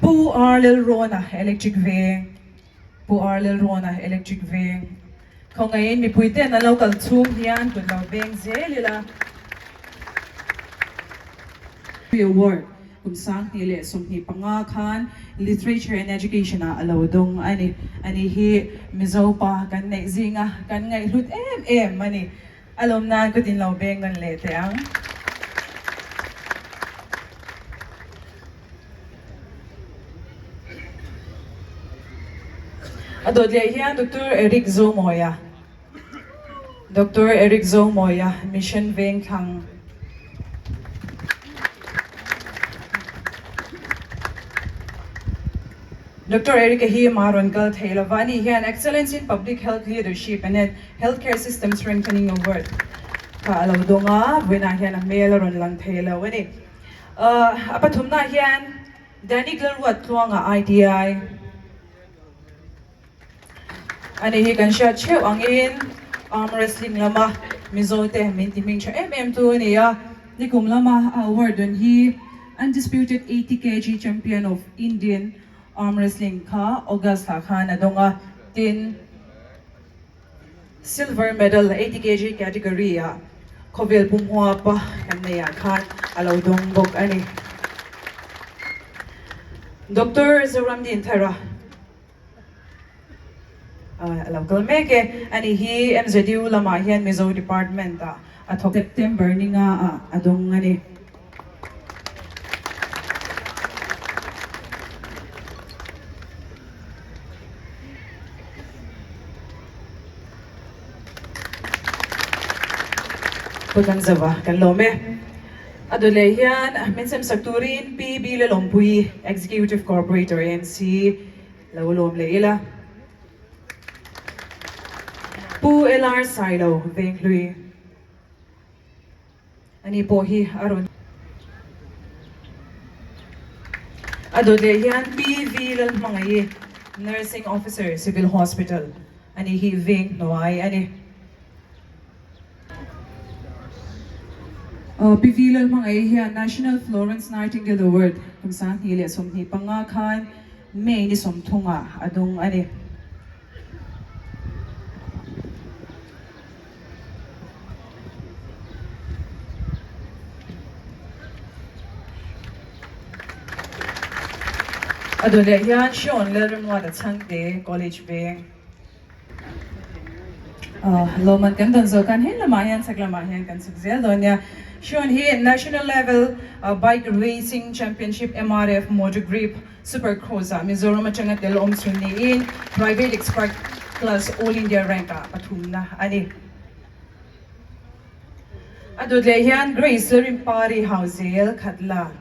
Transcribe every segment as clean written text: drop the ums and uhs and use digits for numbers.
Pu R Lalrawna, Electric Veng. Pu R Lalrawna, Electric Veng. Khawngaihin mipui ten an lo kal chhung hian kut lo veng zel ila. Award kum 2025 khan Literature and Education ah a lo dawng a ni. Ani hi Mizo pa kan neih zinga kan ngaihhlut em em a ni. A lawm nan kut in lo beng nawn leh teh ang. A dawt leh hian Doctor Eric Zomawia, Doctor Eric Zomawia, Mission Vengthlang. Doctor Eric-a hi mah rawn kal thei lova, ani hian Excellence in Public Health Leadership and Healthcare System Strengthening Award kha a lo dawng a, vawiinah hian a hmel a rawn lang thei lo a ni. A pathumnaah hian Danny Glalruat Tluanga ITI a ni hi kan hriat theuh angin arm wrestling lama Mizo te min ti hming tha em em tu a ni a, nikum lama a award dawn hi Undisputed 80 kg Champion of Indian Arm Wrestling kha August ah khan a dawng a, tin Silver medal 80 kg category ah khawvel pum huapa kan nei ah khan a lo dawng bawk a ni. Doctor Zoramdin Thara a lo kal mek e. Ani hi MZU lamah hian Mizo department ah a thawk. September ni nga ah a dawng a ni. Pu Tanzova kan lawm e. A dawt leh hian min semsak turin Pi Bile Lawmpui, Executive Corporator AMC lo lawm leh ila. Pu LR Sailo Venghlui. Ani pawh hi a rawn. A dawt leh hian Pi V Lalhmangaih, Nursing Officer, Civil Hospital, ani hi veng hnuai a ni. Pi V Lalhmangaih hian National Florence Nightingale Award kum 2025 khan May ni 30 ah a dawng a ni. A dawt leh hian Sean Lalrimruata Chhangte College veng lawmman kan dawn zawk khan he lamah hian chhak lamah hian kan chhuk zel dawn nia. Sean hi National Level Bike Racing Championship MRF Motor Grip Supercross ah Mizoram atanga tel awm chhun niin Private Expert Class All India Rank ah pathumna a ni. A dawt leh hian Grace Lalrinpari Hauzel Khatla.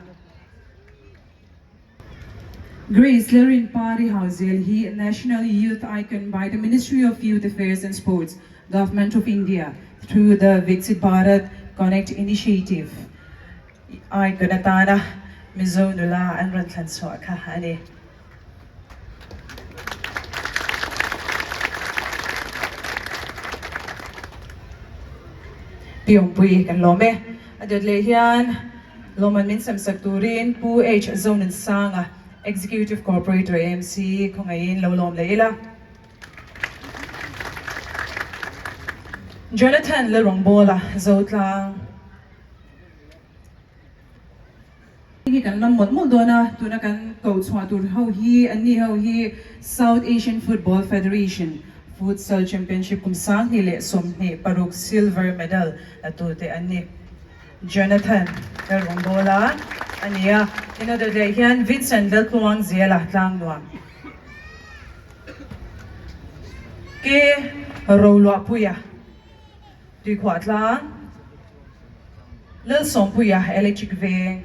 Grace Lalrinpari Hauzel hi National Youth Icon by the Ministry of Youth Affairs and Sports, Government of India through the Viksit Bharat Connect Initiative. Icon atana Mizo nula an rawn thlan chhuah kha a ni. Pi Awmpui kan lawm e. A dawt leh hian lawmman min semsak turin Pu H Zonunsanga, Executive Corporator AMC khawngaihin lo lawm leh ila. Jonathan Lalrawngbawla, Zotlang. Hei hi kan lam mawlh mawlh dawn a, tuna kan koh chhuah tur ho hi anni ho hi South Asian Football Federation Futsal Championship kum 2026 silver medal la tute an ni. Jonathan Lalrawngbawla a ni a, inawdawt leh hian Vincent Laltluangzela Tlangnuam Ke Roluahpuia. Tuikhuah tlang, Lalsawmpuia Electric Veng.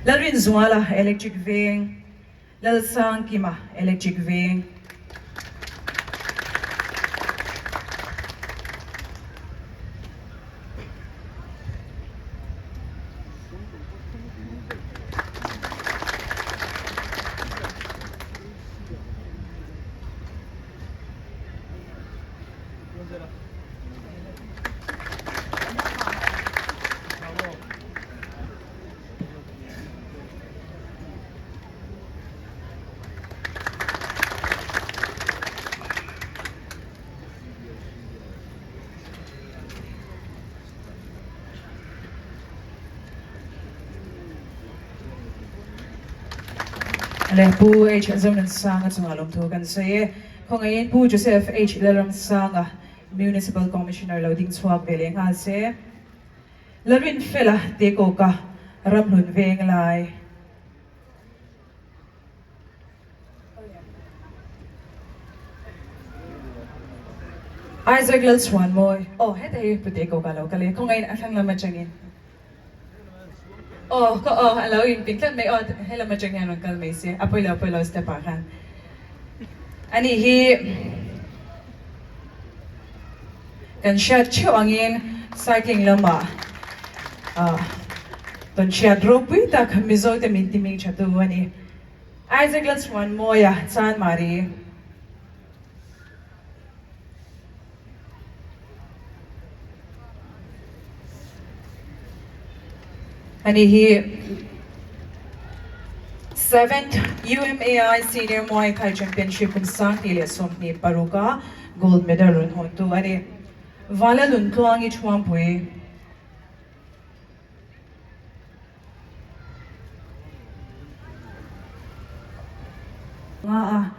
Lalrinzuala Electric Veng, Lalsangkima Electric Veng. Le Pu H Zonunsanga chungah lawmthu kan sawi e. Khawngaihin Pu Joseph H Lalramsanga Municipal Commissioner lo ding chhuak ve leh nghal se. Larinfela Tekawka Ramhlun Venglai. Isaac Lalchhuanmawi, Aw heta hi Pu Tekawka lo kal e, khawngaihin a thlang lam atangin. Aw ka aw a lo inpin tlat mai aw helam atang hian rawn kal mai se a pawilo pawilo step ah khan ani hi kan hriat theuh angin cycling lamah ah tawn hriat ropui tak Mizo te min ti hming tha tu ani Isaac Lalchhuanmawia Chanmari. Ani hi Seventh UMAI Senior Muay Thai Championship kum 2026 a gold medal rawn hawntu a ni. Vala Luntluangi Thuampui. Nga a.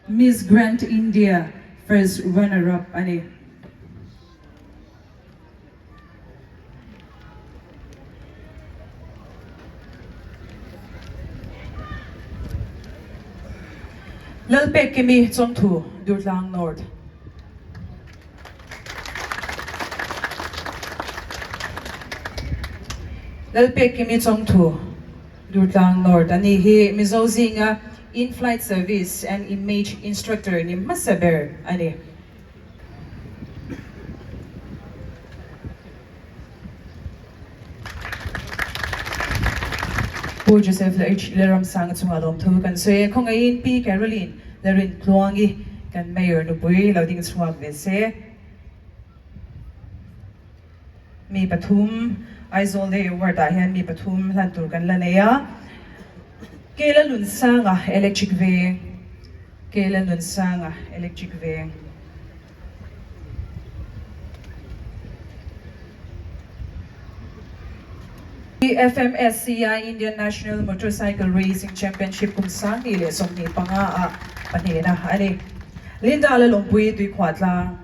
Miss Grand India first runner up a ni. Lalpekkimi Chawngthu, Durtlang North. Lalpekkimi Chawngthu. Durtlang North a ni hi Mizo zinga In-flight Service and Image Instructor ni hmasa ber a ni. Pu Joseph Lalramsanga chungah lawmthu kan sawi e. Khawngaihin Pi Caroline Lalrintluangi kan Mayor nupui lo ding chhuak ve se. Mi pathum, Aizawl Day Award ah hian mi pathum hlan tur kan la nei a. Kela Nunsanga Electric Veng, Kela Nunsanga Electric Veng. FMSCI Indian National Motorcycle Racing Championship kum 2025 ah pahnihna a ni. Linda Lalawmpui Tuikhuahtlang.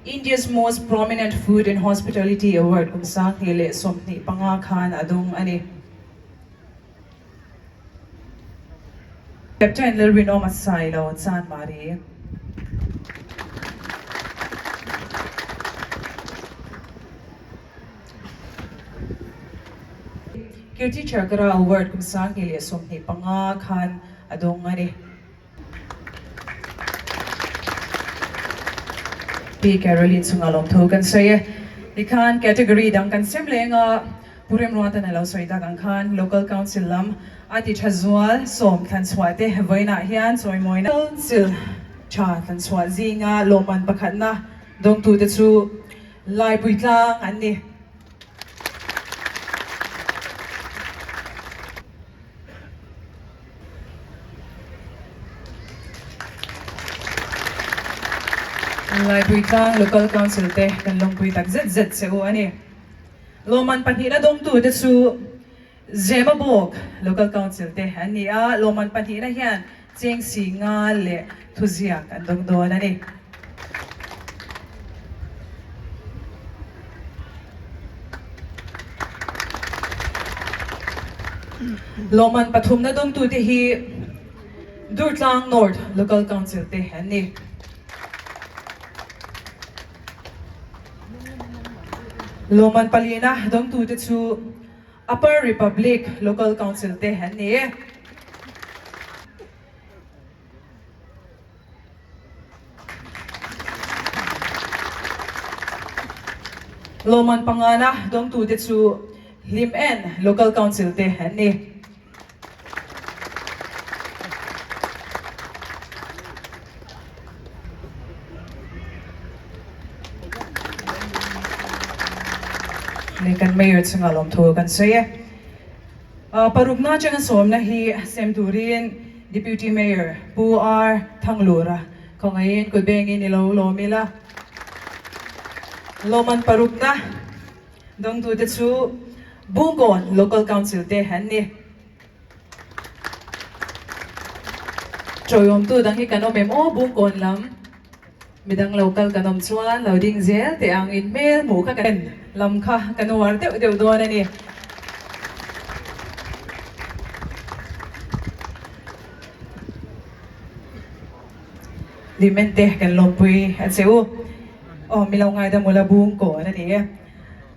India's Most Prominent Food and Hospitality Award kum 2025 khan a dawng a ni. Captain Lalrinawma Sailo Chanmari. Kirti Chakra Award kum 2025 khan a dawng a ni. Pi Caroline chungah lawmthu kan sawi e. Tikhan category dang kan sem leng a, Pu Remruatan a lo sawi tak ang khan Local Council lam a ti tha zual sawm thlanchhuah te vawiinah hian chawimawina Council tha thlanchhuah zinga lawmman pakhatna dawngtute chu Laipuitlang an ni. Laipuitlang Local Council te kan lawmpui tak zet zet che u a ni. Lawmman pahnihna dawngtute chu Zemabawk Local Council te an ni a, lawmman pahnihna hian chengsi nga leh thuziak an dawng dawn a ni. Lawmman pathumna dawngtute hi Durtlang North Local Council te an ni. Lawmman palina dawngtute chu Upper Republic Local Council te an ni. Lawmman pangana dawngtute chu Hlim En Local Council te an ni. Kan Mayor chungah lawmthu kan sawi e. Parukna atanga sawmna hi sem turin Deputy Mayor Pu R Thanglura khawngaihin kut bengin i lo lawm ila. Lawmman parukna dawngtute chu Bungkawn Local Council te an ni. Ṭawiawmtu dang hi kan awm em aw Bungkawn lam midang lo kal kan awm chuan lo ding zel teh ang in hmel hmuh kha kan en lam kha kan uar deuh deuh dawn a ni. Limen te kan lawmpui a che u. Aw mi lo ngaidam ula Bungkawn a ni e.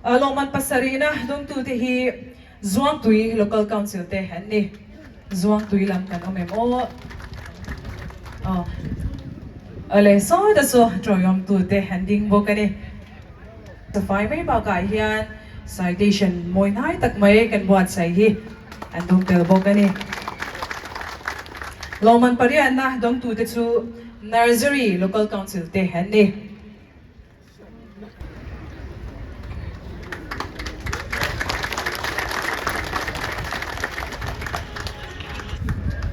Lawmman pasarihna dawngtute hi Zuangtui Local Council te an ni. Zuangtui lam kan awm em aw? Aw. Awle, sawta chu ṭawiawmtu te an ding bawk a ni. Safai mai bakah hian citation mawi hnai tak mai kan buatsaih hi an dawng tel bawk a ni. Lawmman pariatna dawngtute chu Nursery Local Council te an ni.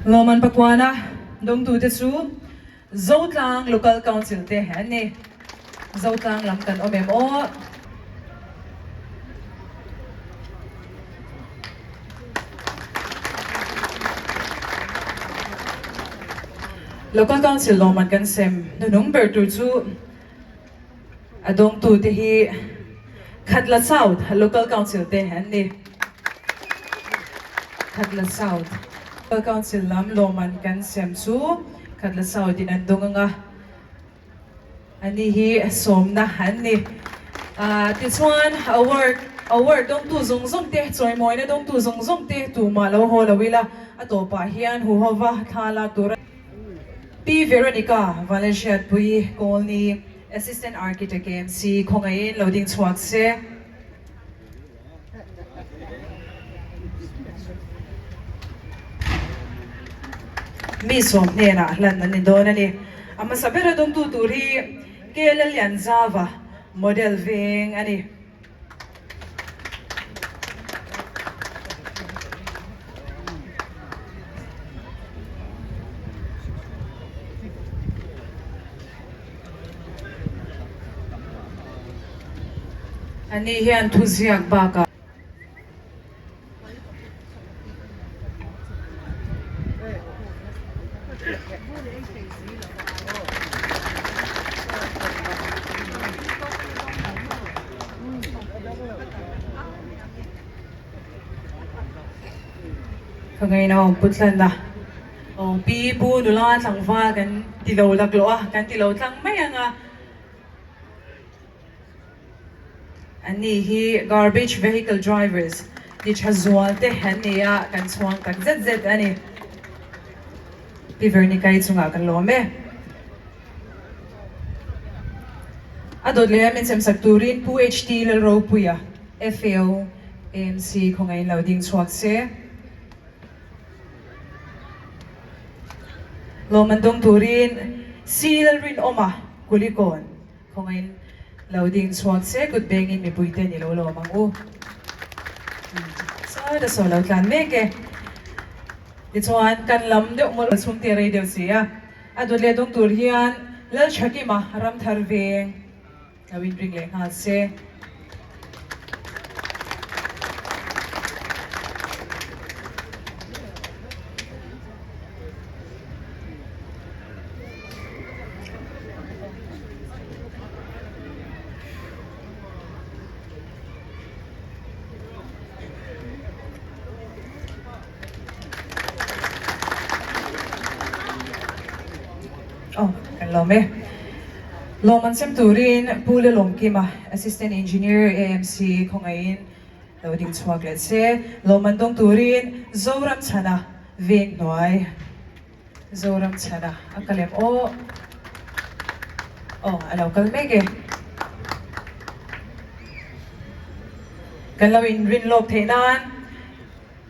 Lawman Pakuana dawngtute chu Zotlang Local Council te an ni. Zotlang lam kan awm em aw? Local Council lawman kan sem hnuhnung ber tur chu A dawngtute hi Khatla South Local Council te an ni. Khatla South Local Council lam lawmman kan sem chu Khatla South in an dawng ang a, ani hi sawmna an ni. Tichuan award award dawngtu zawng zawng te, chawimawina dawngtu zawng zawng te tumah lo haw lo ila, a tawpah hian huhova thla lak tur a. Pi Veronica Valehriatpui Kawlni, Assistant Architect KMC khawngaihin lo ding chhuak se. Mi sawm hnenah hlan an ni dawn a ni. A hmasa bera dawngtu tur hi KL Lianzava model veng a ni. Ani hian thuziak bakah. Ka ngaina awm putlan a, aw pi pu nula tlangval kan ti lo laklawh a, kan ti lo tlang mai ang a. Anni hi garbage vehicle drivers ti tha zual te an ni a, kan chhuang tak zet zet a ni. Pi Vernikai chungah kan lawm e. A dawt leh a min semsak turin Pu HT Lalropuia, FAO, AMC khawngaihin lo ding chhuak se. Lawm an dawng turin C Lalrinawma, Kulikawn. Khawngaiin lo ding chhuak che kut bengin mipui te ni lo lawm ang u. Sawi ta sawi lo tlan mek e. Tichuan kan lam deuh mawlh chhung te rei deuh si a. A dawt leh dawng tur hian Lalthakima Ramthar veng lo inring leh nghal se. Aw, kan lawm e. Lawm an sem turin Pu Lalawmkima, Assistant Engineer, AMC khawngaihin lo ding chhuak leh se. Lawm an dawng turin Zoram chhana veng hnuai. Zoram chhana a kal em aw? Aw, a lo kal mek e. Kan lo inrin lawk theih nan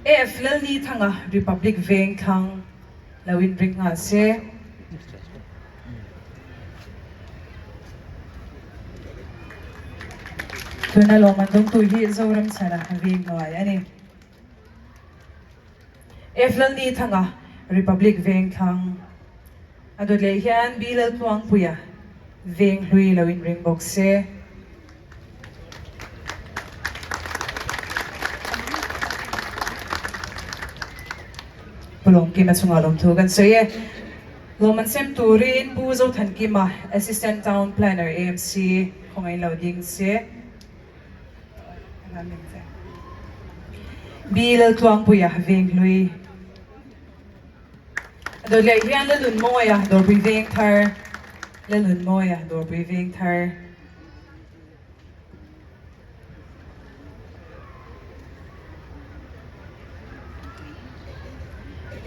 AF Lalnithanga Republic Veng thlang lo inring nghal se. Tuna lawmman dawngtu hi Zoram chhana veng hnuai a ni. F Lalnithanga, Republic Vengthlang a dawt leh hian B Laltluangpuia veng hlui lo inring bawk se. Pu Lawmkima chungah lawmthu kan sawi e. Lawm an sem turin Pu Zothankima, Assistant Town Planner, AMC, khawngaih lo ding se. B Laltluangpuia, Venghlui. Dawt leh hian Lalunmawia, Dawrpui Vengthar. Lalunmawia, Dawrpui Vengthar.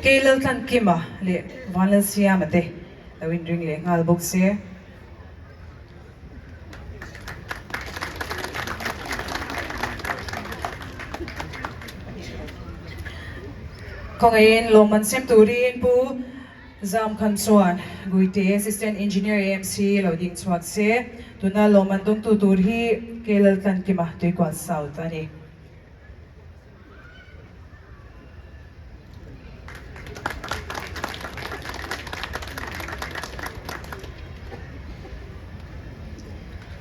Kei Laltlankima leh Vanlalsiama te lo inring leh nghal bawk se. Khawngaihin lawmman sem turin Pu Zam khan chuan Guite Assistant Engineer AMC lo ding chhuak se, tuna lawmman dawngtu tur hi K Laltlankima Tuikual South a ni.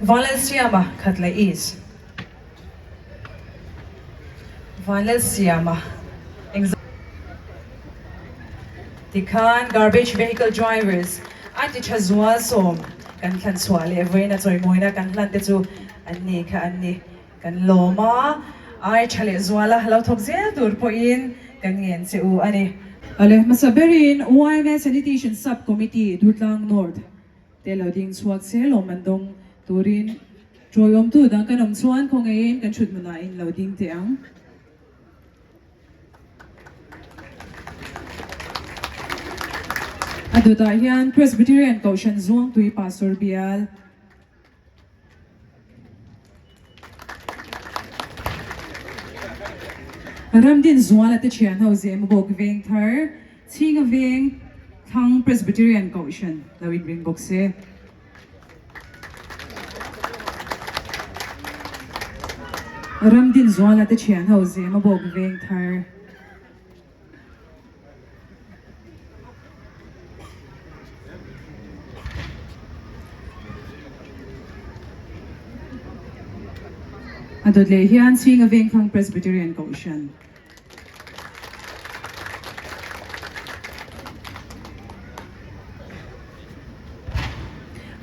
Vanlalsiama Khatla East. Vanlalsiama engzah tikhan garbage vehicle drivers a ti tha zual sawm kan thlan chhuah leh vawiin a chawimawina kan hlan te chu an ni kha an ni kan lawm a ai tha leh zuala lo thawk zel tur pawhin kan ngen che u a ni. Awle hmasa berin yma Sanitation Sub Committee Durtlang North te lo ding chhuak se lawm an dawng turin Ṭawiawmtu dang kan awm chuan khawngaihin kan ṭhut hmunah in lo ding teh ang. A dawtah hian Presbyterian Kohhran Zuangtui Pastor Bial. Ramdin Zuala te ṭhian ho zem bawk veng thar Chhinga veng thlang Presbyterian Kohhran lo inring bawk se. Ramdin Zuala te thian ho zem a bawk veng thar. A dawt leh hian Chhinga Vengthlang Presbyterian Kohhran.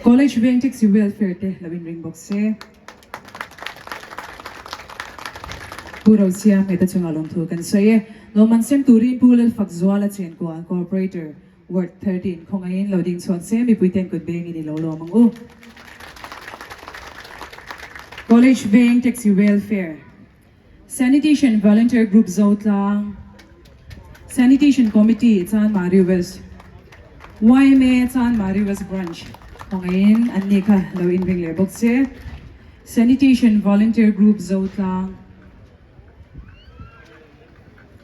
College veng taxi welfare te lo inring bawk se. Pu Rosia Mehta chunga lawmthu kan sawi e. Lawmman sem turin Pu Lalfakzuala Chenkual Corporator Ward 13 khawngaihin lo ding chhuak se mipui ten kut bengin i lo lawm ang u. College veng taxi welfare. Sanitation Volunteer Group Zotlang, Sanitation Committee Chanmari West, yma Chanmari West Branch hawngaiin an ni kha lo inring leh bawk che. Sanitation Volunteer Group Zotlang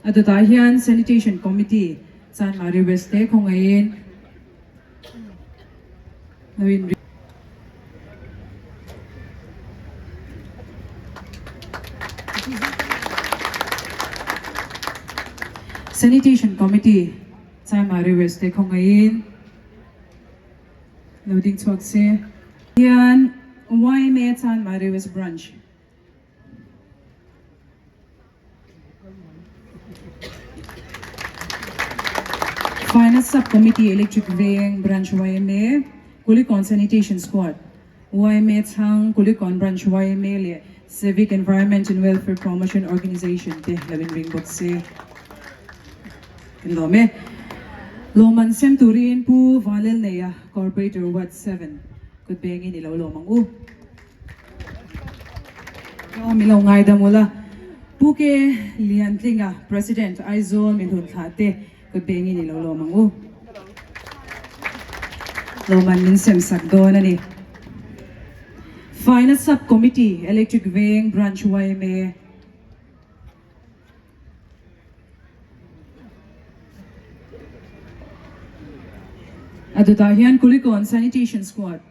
a dawtah hian Sanitation Committee Chanmari West te khawngaihin lo inring. Sanitation Committee Chanmari West te khawngaihin lo ding chhuak se. Hian yma Chanmari West Branch. Finance Sub Committee Electric Veng Branch yma, Kulikawn Sanitation Squad yma Chhang Kulikawn Branch yma leh Civic Environment and Welfare Promotion Organisation te lo inring bawk se. Kan lawm e. Lawmman sem turin Pu Vanlalneia, Corporator Ward 7, kut bengin i lo lawm ang u. Aw min lo ngaidam ula. Pu Ke Liantlinga, President, Aizawl Mihlun thlah te kut bengin i lo lawm ang u. Lawman min sem sak dawn a ni. Faina Sub Committee, Electric Veng Branch yma. A dawtah hian Kulikawn Sanitation Squad.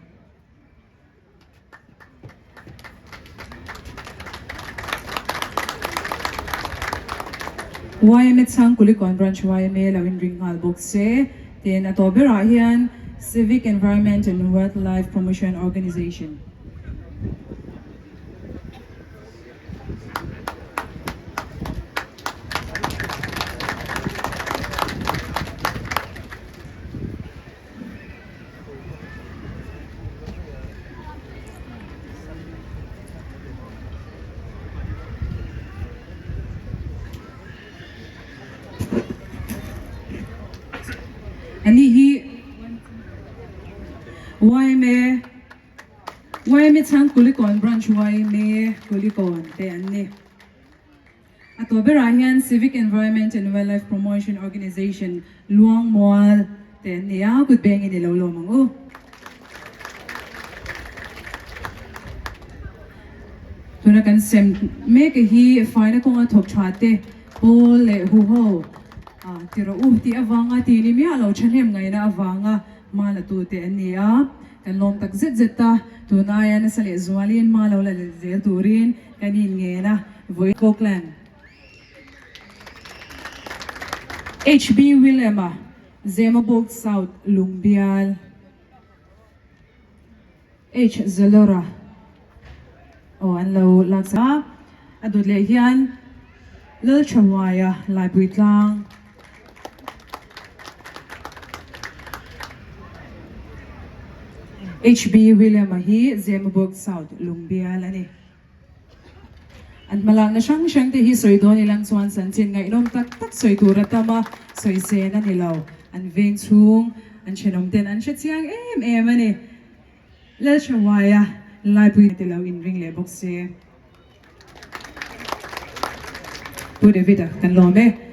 Yma chhang Kulikawn Branch yma lo inring nghal bawk se. Tin, a tawh berah hian Civic Environment and Wildlife Promotion Organisation. Yma Yma chhang Kulikawn Branch Yma Kulikawn te an ni. A tawh berah hian Civic Environment and Wildlife Promotion Organisation Luangmual te an ni a, kut bengin i lo lawm ang u. Tuna kan sem mek a hi faina kawnga thawk tha te pawl leh huho ti rawh u tih avanga ti ni miah lo thahnem ngaihna avanga hma la tu te an ni a, kan lawm tak zet zet a, tun aia nasa leh zualin hma lo la let zel turin kan inngen a, vawi Falkland. HB William-a Zemabawk South Lungbial. H Zalora aw an lo lak sak a, a dawt leh hian Lalthahuaia Laipui tlang. HB William-a hi Zemabawk South Lungbial a ni. An hmalakna hrang hrang te hi sawi dawn ilang chuan chanchin ngaihnawm tak tak sawi tur a tam a, sawi sen a ni lo. An veng chhung, an thenawm ten an hre chiang em em a ni. Lalthahuaia Laipui te lo inring leh bawk se. Pu David-a kan lawm e.